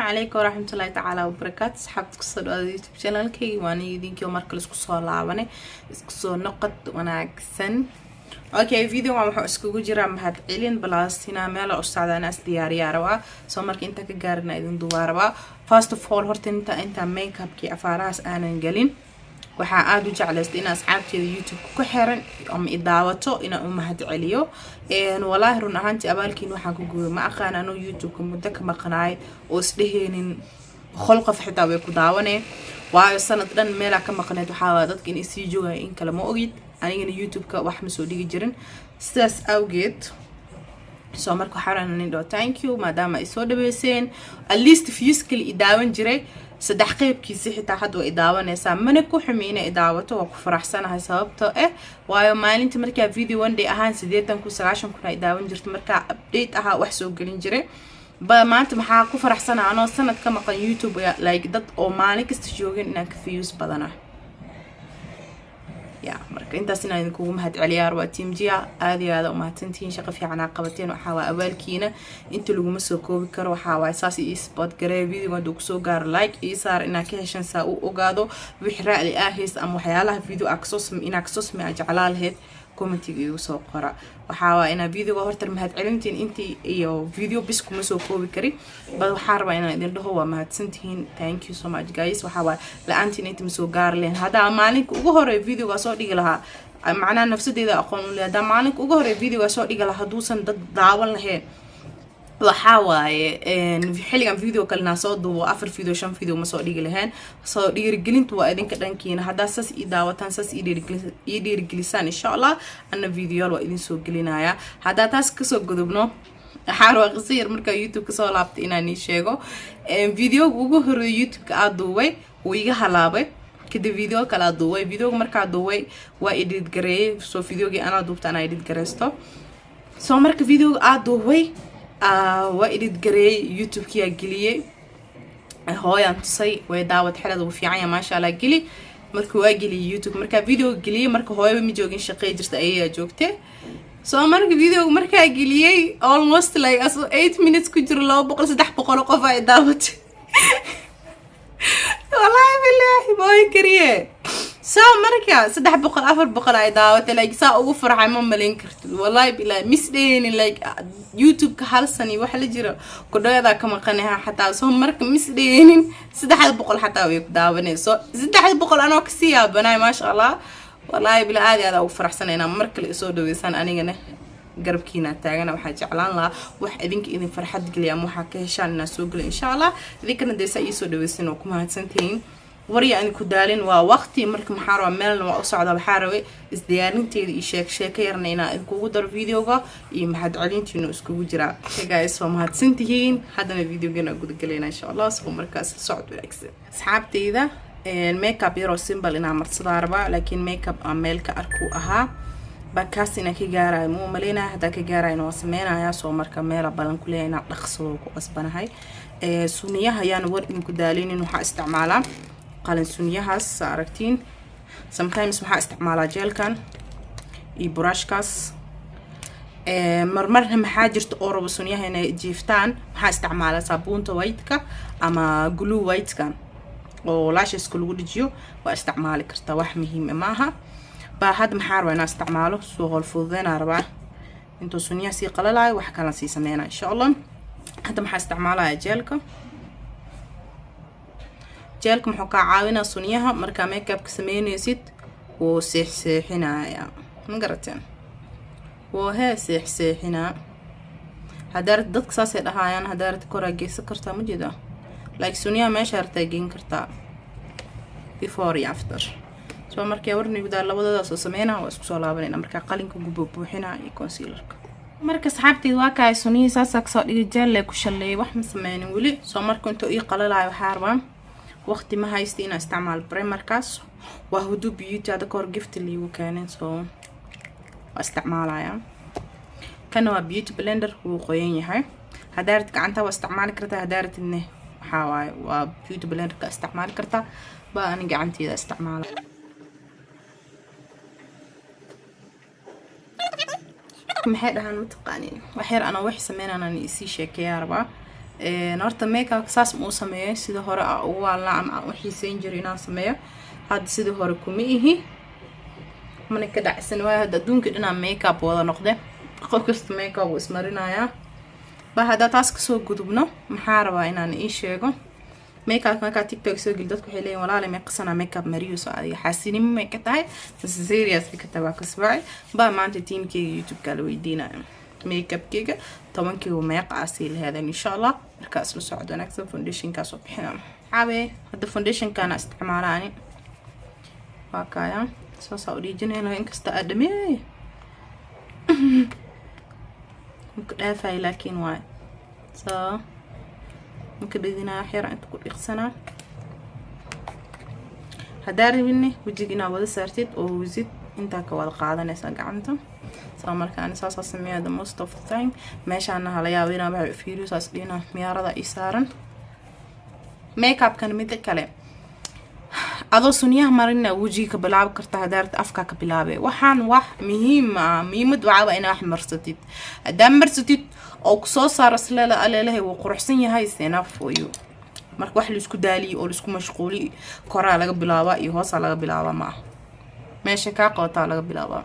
Calaykum waraxmatullaahi tacaala wabarakaatu. Asxaabta, kusoo dhawaada YouTube channelkayga. Waan idinkii markale isku soo laabanay, isku soo noqod wanaagsan. Okay, videogan wuxuu iskugu jiraa mahad celin balaastina meela u socdaan as diyaariyaa rabaa. Soo marka inta ka gaarina idin duwaa rabaa. First of all, horta inta makeupkii afaarahaas aanan gelin, waxaa aada u jeclaystay in asxaabteeda YouTube ku xiran ama idaawato inaan u mahad celiyo. Walaahi, run ahaantii abaalkiin waxaan ku guuray ma aqaan. Anuu YouTube-ka muddo ka maqnaay oo isdheheenin 100 qof xitaa way ku daawaneen, waayo sanad dhan meelaa ka maqneed. Waxaa dadka inay sii joogaya in kale ma ogid. Anigana YouTube-ka wax ma soo dhigi jirin, sidaas awgeed. Soo marka waxaa rabaa nin dhaho thank you, maadaama ay soo dhaweyseen. At least views kale i daawan jiray saddex qeybkiisi xitaa hadda waa idaawanaysaa. Mana ku xumi inay idaawato, waa ku faraxsanahay. Sababtoo ah, waayo maalinta markaa video one day ahaan 80,000, 90,000 ay daawan jirto, markaa update ahaa wax soo gelin jiray. Ba maanta maxaa ku faraxsanaha, anoo sanad ka maqan YouTube, like dad oo maalin kasta joogin inaan ka views badana ya. Marka intaas inaan idinkugu mahad celiyaa waa team Jia. Aada iyo aada umahadsantihiin, shaqo fiican aa qabateen. Waxaa waa abaalkiina inta laguma soo koobi karo. Waxaa waay saas ii support gareeya. Video hadduu kusoo gaaro, like ii saar inaa ka heshan, saa u ogaado wixii raali ah heys ama waxyaalaha video aa kasoo same inaa kasoo samey aa jeclaa lahayd, commentiga igu soo qora. Waxaa waa inaa videoga hortar mahad celintiin intii iyo video bis kuma soo koobi kari bal. Waxaa rabaa inaan idin dhaho waa mahadsantihiin. Thank you so much, guys. Waxaa waa la-aantiin inta ma soo gaari lahayn. Haddaa maalinka ugu horeeya videoga soo dhigi lahaa, macnaha nafsadeeda aqoon u leh, haddaa maalinka ugu horeeya videoga soo dhigi lahaa hadduusan dad daawan lahayn, waxaa waaye xilligan video kalena soo duubo, afar video, shan video ma soo dhigi lahayn. Soo dhiirigelintu waa idinka dhankiina. Haddaa saas ii daawataan, saas ii dhiirigelisaan, insha Allah ana videoyaal waa idin soo gelinaya. Haddaa taas kasoo gudubno, waxaa rabaa qiso yar markaa YouTube kasoo laabtay inaan ii sheego. Videoga ugu horeeya YouTube-ka aad duubay wuu iga halaabay. Kadib video kalaa duubay. Videoga markaa duubay waa edit gareeyay. Soo videogii anaa duubta, anaa edit gareysto. Soo marka videoga aad duubay waa edit gareeyay, YouTube-kiyaa geliyey. Hooyaan tusay, way daawad, xelada wuu fiican yahay, maasha Allah, geli. Marka waa geliyay YouTube. Markaa videoga geliyay, marka hooyaba ma joogin, shaqey jirta, ayayaa joogtay. Soo marka videoga markaa geliyey, almost like asoo 8 minutes ku jiro, 200, 300 qof ay daawatay. Wallaahi bilaahi mooy kariye. Soo marka 300, 400 ay daawatay. Like saa ugu farxay ma malayn kartid. Wallaahi bilaahi misdheynin. Like YouTube-ka hal sani waxa la jira ku dhawaada ka maqanaha xataa. Soo marka misdheynin 300 xataa way ku daawanayso. 300 anoo kasii yaabanaay, maasha Allah. Wallaahi bilaa aad iyo aad ugu faraxsanay inaa mar kale isoo dhaweysaan. Anigana garabkiina taagana. Waxaa jeclaan lahaa wax idinka idin farxad geliya ama waxaa ka heshaan inaa soo geliyo, insha Allah. Idinkana dee saa iisoo dhaweysan oo ku mahadsantihiin. Warya aan ku daalin, waa waqti. Marka maxaa rabaa, meelna waa u socdaa. Waxaa rabay isdiyaarinteeda iyo sheek sheeko yarna inaa idinkugu daro videoga iyo mahad celintiinu iskugu jiraa. Guys, waa mahadsantihiin. Haddana videogana gudagelayna, insha Allah. Soo markaas socod wanaagsan, asxaabteyda. Makeup yaroo simple inaa marsadaa rabaa, laakiin makeup aan meel ka arkuu ahaa bakaas inaan ka gaarayo ma umaleynaya. Haddaa ka gaarayna waa sameynaya. Soo marka meela balan kuleeyahay inaan dhaqsado ku qasbanahay. Suniyaha ayaan war idinku daalinin. Waxaa isticmaalaa qalin suniyahaas saa aragtiin. Sometimes waxaa isticmaalaa gelkan iyo brushkaas. Marmarna maxaa jirta oo rabo sunyaha inay jiiftaan, waxaa isticmaalaa saabuunta whiteka ama glue whiteka oo lasheska lagu dhajiyo. Waa isticmaali kartaa, wax muhiima maaha. Baa hadda maxaa rabaa inaan isticmaalo, soo hol fududeynaa rabaa intuu sunyaha sii qalalayo, wax kalan sii sameynaa, insha Allah. Hadda maxaa isticmaalaya? Gelka. Gelka muxuu kaa caawinaa? Sunyaha markaa makeupka sameyneysid wuu seexseexinaya, ma garateen? Wuu hee seexseexinaa. Haddaa rabtid, dadka saasay dhahaayaan, haddaa rabtid koraa geysan kartaa, ma jeeda? Like sunyaha meesha rabtaa geyn kartaa. Before iyo after. Soo markii warnigudaa labadoodaas oo sameynaa, waa isku soo laabanayna markaa qalinka gubo buuxinaa iyo concealerka. Marka asxaabteed, waa kahay sunihii saasaa kasoo dhigay, gel ku shalleeyay, wax ma sameynin weli. Soo marka intuu ii qalalayo, waxaa rabaa, waqti ma haysta, inaan isticmaalo primerkaas. Waa Huda Beauty, hadda kahor gift liigu keenin, soo waa isticmaalaya. Kana waa beauty blender, wuu qoyan yahay. Haddaa rabtid gacanta waa isticmaali kartaa, haddaa rabtidne waxaa waaye waa beauty blenderka isticmaali kartaa. Baa ani gacanteeda isticmaala. Maxay dhahaan, mataqaanin? Wax yar anaa wax sameynaan isii sheekeeyaa rabaa. Horta makeup saas ma u sameeyo sida hore a ugu waalnaa ama aan u xiiseyn jiray inaan sameeyo. Hadda sidii hore kuma ihi, mana ka dhacsan, waayo hadda adduunka dhanaa makeup wada noqde, qof kasta makeup uu ismarinayaa. Ba haddaa taas kasoo gudubno, maxaa rabaa inaan ii sheego? Makeup markaa TikTok soo geli, dadku waxay leeyihin: "Walaale, meeqasanaa makeup mariyo?" Adiga xaasinimo may ka tahay mase serious ka tahay? Waa kasbacay ba maanta teamkeyga YouTube-ka la weydiinayo makeupkeyga 10kiiba meeqa asii laheedeen. Insha Allah markaa isla socod wanaagsan. Foundationkaasoo bixina xaabe, hadda foundationkana isticmaala ani, waa kaya, saasaa u dhiijinayna. Inkasta aa dhameey maka dhaafay, laakiin waay so maka dhidinaa, wax inta ku dhiiqsanaa. Haddaa rabinne wejiga inaad wada saartid oo wisid, intaa ka wada qaadanaysaa gacanta. So marka ani saasaa sameeya the most of the time. Meeshaana hala yaabo inaa waxay fiiriyo, saas dhina miyaarada ii saaran makeupkan. Mida kale, adoo sunyaha marina wejiga ka bilaabi karta, haddaa rabta afkaa ka bilaabe. Waxaan wax muhiim ah, muhiimad waxaa waa inaa wax marsatid. Haddaa marsatid oo kusoo saaro isleela aleelahay wuu quruxsan yahay, it's enough for you. Marka wax laisku daaliyo oo laisku mashquuliyo, koraa laga bilaabaa iyo hoosaa laga bilaabaa ma ah, meesha kaa qabataa laga bilaabaa.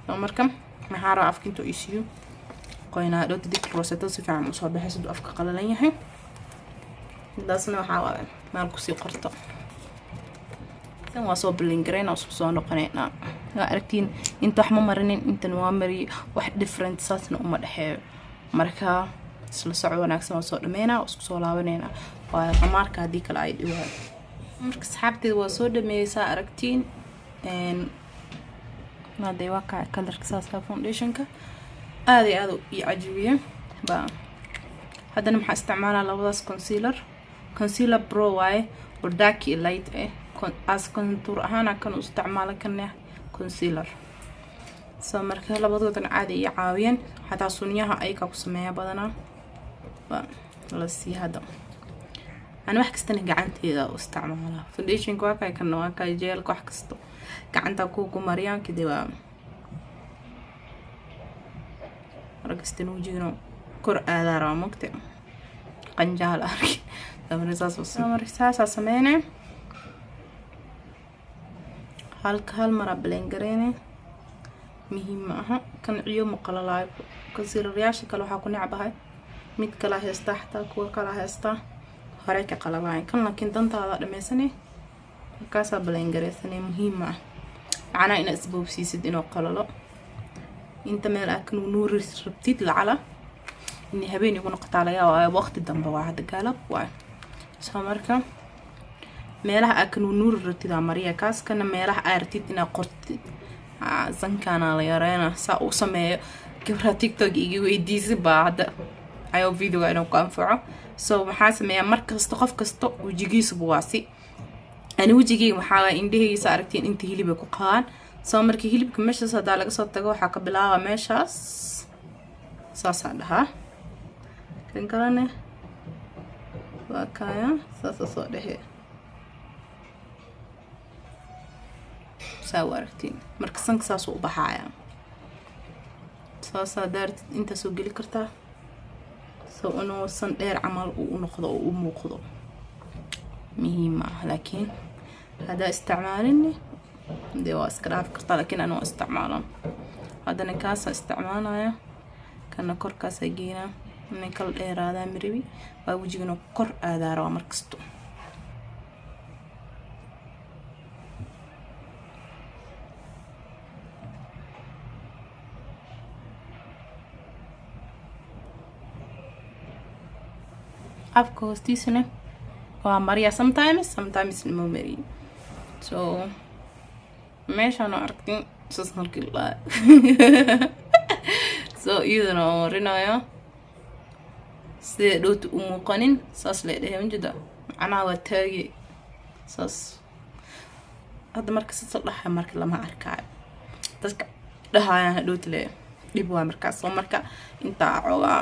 So marka maxaa rabaa? Afka intuu isiiyo qoynaa dhowta dib rooseto si fiican usoo baxay, siduu afka qalalan yahay. Intaasna waxaa waaye meel kusii qorto. Tan waa soo blend gareyna, isku soo noqonaynaa. Waa aragtiin, inta wax ma marinin, intan waa mariyay, wax different saasna uma dhexeeyo. Marka isla soco wanaagsan, waa soo dhameynaa, waa isku soo laabaneynaa, waa qamaarka haddii kale ay dhiwaayo. Marka asxaabteeda, waa soo dhameeyey, aragtiin. Hadee waa kaa colorka saaska foundationka aad iyo aad ii cajibiye ba. Haddana maxaa isticmaalaa? Labadaas concealer, concealer pro waaye oo dark iyo light eh. As contour ahaana kan u isticmaala, kana concealer. So marka labadoodan caadi ii caawiyeen, xataa sunyaha ayagaa ku sameeya badanaa. Ba la sii hadda ani wax kastana gacanteeda u isticmaalaa. Foundationka waa kay, kana waa kay, gelka, wax kasto gacanta ku mariyaan. Kadib waa markastana wejigana kor aadaa rabaa, mogte qanjaha la arkay. Marka saasaa sameynay, halka hal maraa blend gareyne, muhiim ma aha. Kan ciyo ma qalalaayo. Concealeryaasha kale waxaa ku necbahay, mid kala haystaa, xataa kuwa kala haystaa horey ka qalalaayan. Kan laakiin dantaada dhameysanay, markaasaa blend gareysanay. Muhiim ma ah macnaha inaad isboobsiisid inuu qalalo. Inta meel aa kan nuuri rabtid, lacala inay habeen igu noqotaa laga yaaba, waqti dambe waa hadda, gaalab waay. So marka meelaha aa kan nuuri rabtid aa mariya kaas, kana meelaha aa rabtid inaad qortid sankaana la yareyna. Saa uu sameeyo gabraa TikTok iga weydiisay baa hadda ayuu videoga inuu ku anfaco. So maxaa sameeyaa? Markasta qof kasta wejigiisuba waa si. Ani wejigeyga waxaa waaya indhahaysa aragtiin, inta hilibay ku qabaan. So marka hilibka meeshaas haddaa laga soo tago, waxaa ka bilaaba meeshaas, saasaa dhahaa. Kan kalene waa kaya, saasa soo dhehe, saa u aragtiin. Marka sanka saasuu u baxaaya, saasaa daartid intaa soo geli kartaa, so inuu san dheer camal uu u noqdo oo u muuqdo muhiim ma ah. Laakiin haddaa isticmaalin dee waa iska dhaafi kartaa, laakiin ani waa isticmaala. Haddana kaasaa isticmaalaya, kana korkaasaa geynaa, inay kala dheeraadaa marabi, waa wejigana kor aadaa rabaa markasto. Afka hoostiisana waa mariya sometimes, sometimes ma mariyo. So meeshaan oo aragtin saas markii la, so iyadana waa marinaya sida dhowta u muuqanin, saas lay dhahay majida, macnaha waa taagi saas. Hadda marka sasa dhahay, marka lama arkaayo, dadka dhahayaan hadhowta le dhib waay markaas. Soo marka intaa xoogaa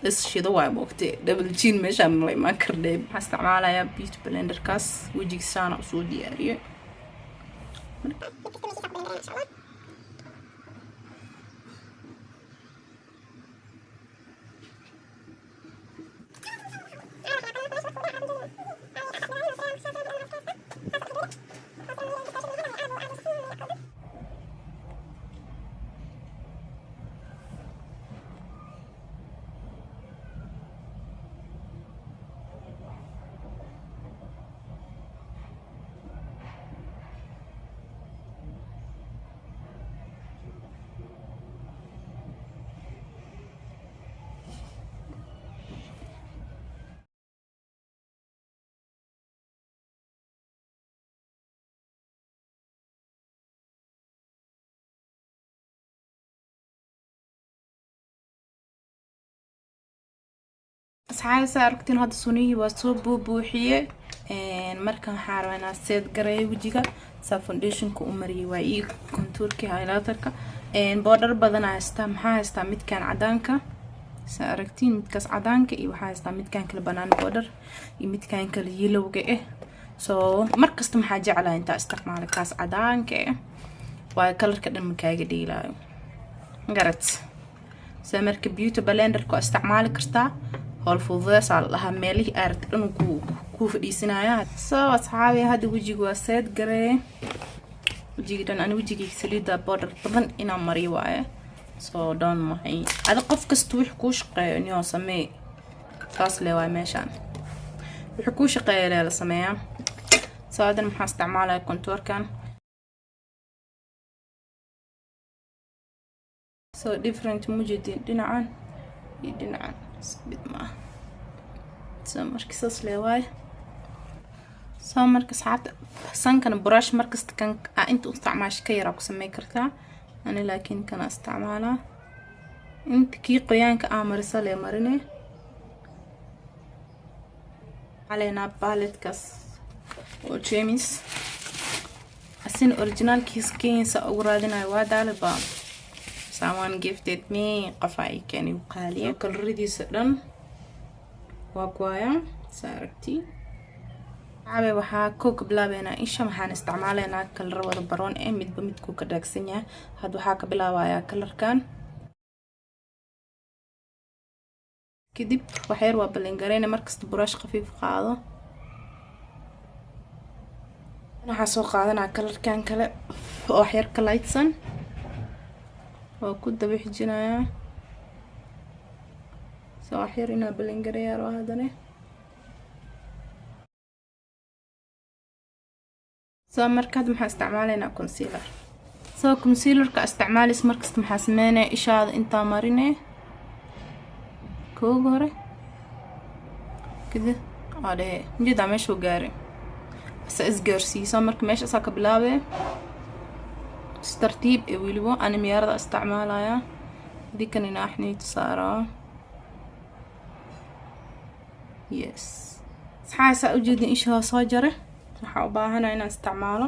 is shido waay, moogte double chin meeshaan la imaan kardhe. Waxaa isticmaalayaa beauty blenderkaas, wejiga saana usoo diyaariyay. Asxaabi, saa aragtiin hadda sunihii waa soo buubuuxiye. Marka waxaa rabaa inaa set gareeyo wejiga, saa foundationka u mariyay, waa ii contourkii, highlighterka, powder badan haystaa. Maxaa haystaa? Midkan cadaanka, saa aragtiin, midkaas cadaanka, iyo waxaa haystaa midkan kale banaan powder, iyo midkan kale yellowga ah. So markasta maxaa jeclaha intaa isticmaala kaas cadaanka ah, waayo colorka dhan makaaga dheelaayo garat. So marka beauty blenderka waa isticmaali kartaa, howl fududeesaa la dhahaa, meelihii aaragta dhan ku fadhiisanaya. So asxaabi, hadda wejiga waa set garee, wejiga dhan. Ani wejigayga saliida powder badan inaan mariyo waaye, so don't mind. Ada qof kasta wix kuu shaqeeyo inuu sameey, saas le waaye. Meeshaan wixii kuu shaqeeya lee la sameeyaa. So haddana maxaa isticmaalaya? Contourkan. So different mujidin, dhinacan iyo dhinacan isku mid maaha. So marka saas lee waaye. So marka asxaabta, sankana brush markasta kan aa inta u isticmaasha ka yaraa ku samey kartaa. Ani laakiin kana isticmaalaa, inta kii qoyaanka aa marisa lee marine caleynaa. Palettekaas oo James asina originalkiis Kenya ugu raadinayo waa daale ba. Someone gifted me, qof ay keenay, u qaaliya. Coloradiisa dhan waa kuwaya, saa aragtiin. Cabe waxaa koo ka bilaabeynaa isha. Waxaan isticmaaleynaa color wada brown eh, midba midkuu ka dhaagsan yahay. Hadda waxaa ka bilaabayaa colorkan, kadib waxyar waa balangareyna. Markasta brush khafiif qaado. Waxaa soo qaadanaa colorkan kale oo waxyar ka lightsan, waa ku daba xijinayaa. So waxyar inaa balangareeyaa raba haddana. So marka hadda maxaa isticmaalaynaa? Concealer. So concealerka isticmaalis markasta maxaa sameynaya? Ishaada intaa marine kooga hore, kadib aa dhehe ujeedaa meeshuu gaaray asa isgaarsiiso. Marka meesha asaa ka bilaabee si tartiib ee welibo. Ani miyaarada isticmaalaya, dikan inaaxniitu saaraa. Yes, saxaa saa ujeedin, isha waa soo jare. Waxaa u baahanaa inaan isticmaalo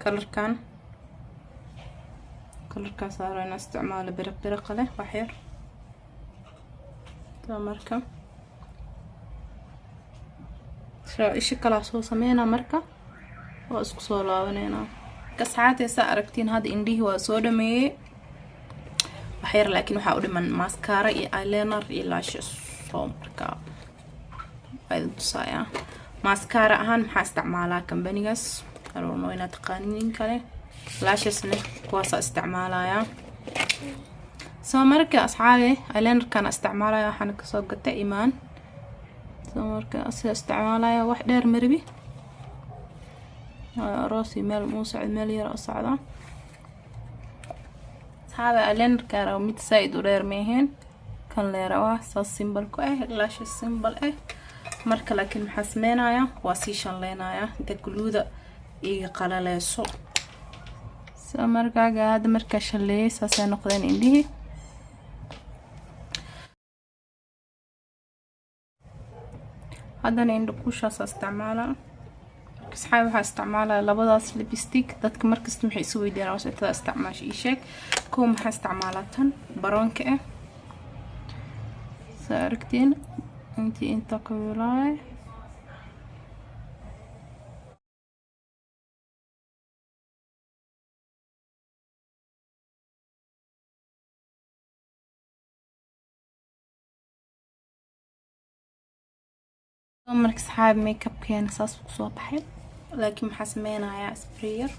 colorkan, colorkaa saaro inaan isticmaalo biriq biriqa leh waxyar. So marka so isha kalaa soo sameynaa, marka waa isku soo laabaneynaa. Asxaabtay, saa aragtiin hadda indhihii waa soo dhameeyey waxyar, laakiin waxaa u dhiman mascara iyo eyeliner iyo lashes. So marka waa idin tusayaa. Mascara ahaan maxaa isticmaalaa? Kambanigaas, arono inaad taqaaniin kale. Lashesna kuwaasaa isticmaalayaa. So marka asxaabe, eyelinerkan isticmaalaya, waxaana kasoo gatay Imaan. So marka asiga isticmaalaya, wax dheer maribi, aroosi meel muu socdo, meel yar oo socda. Asxaabe, eyelinerka raba mid saa-id u dheer meeheen, kan lee rabaa, saas simple ku ah, lashes simple ah. Marka laakiin maxaa sameynayaa? Waa sii shanleynayaa inta guluuda iga qalaleyso. So markaaga hadda markaa shalleeyay, saasay noqdeen indhihii. Haddana indho kuushaasa isticmaalaa. Asxaab, waxaa isticmaalaya labadaas lipstick. Dadka markasta maxay isu weydiiyaan roosetada isticmaasha ii sheeg. Kow maxaa isticmaalaa? Tan brownka ah, saa aragtiin, intii inta ka wilaay. Marka asxaab, makeupkeena saas kusoo baxay, laakiin maxaa sameynayaa? Sprayer,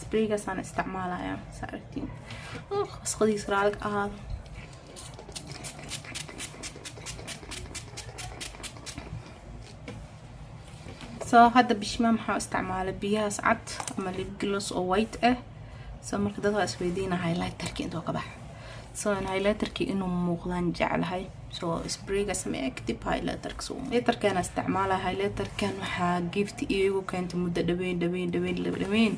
spraygaasaan isticmaalayaa, saa aragtiin. Wasqadiisa raalig ahaado. So hadda bishmaa maxaa isticmaalay? Biyahaas cad ama lip gloss oo white ah. So marka dad waa isweydiina highlighterki intuu ka baxa. So in highlighterki inuu muuqdaan jeclahay, so sprayga sameeya, kadib highlighterka. So highlighterkan isticmaalaya, highlighterkan waxaa gift iigu keentay muddo dhaweyn dhaweyn dhaweyn dhaweyn.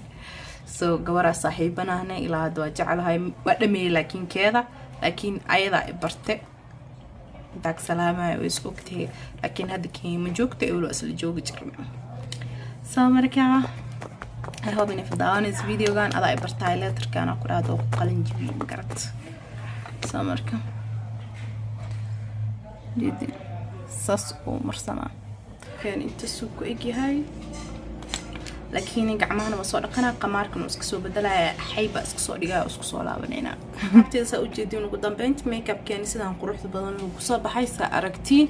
So gabaraa saaxiibanahna, ilaa hadda waa jeclahay, waa dhameeyey laakiin keeda, laakiin ayadaa i barte. Intaa ka salaamaya, way is ogtahay, laakiin hadda Kenya ma joogta, ewlo isla joogi jirna. So marka I hope inay daawanayso videogan. Adaa ay bartaay letter-kan ku dhahdo ku qalin jibiyo, ma garat? So marka jeedin saas uu marsanaa kan intaasuu ku egyahay, laakiin gacmahana waa soo dhaqanaa, qamaarkan uu iska soo bedelaya, xayba iska soo dhigaya, isku soo laabanayna. Agteeda saa ujeediin, ugu dambeynta makeupkeeni sidaan quruxda badan uu kusoo baxay, saa aragtiin.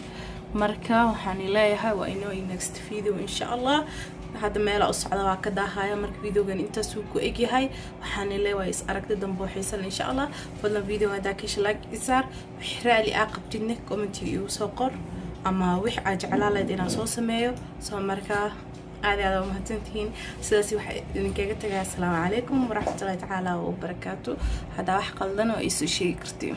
Marka waxaan leeyahay waa inoo next video, insha Allah. Hadda meela u socda waa ka daahaya. Marka videogan intaasuu ku egyahay. Waxaan leeyahay is aragti dambe oo xiisan, insha Allah. Fadlan video haddaa ka hesha, like isaar. Wix raali aa qabtidne, commentiga igu soo qor, ama wix aa jeclaa lahayd inaan soo sameeyo. Soo markaa aad aad aa umahadsantihiin. Sidaas waxaa idinkaga tagaya, asalaamu calaykum waraxmatullahi tacaala wabarakaatu. Haddaa wax qaldan oo iisoo sheegi kartiin.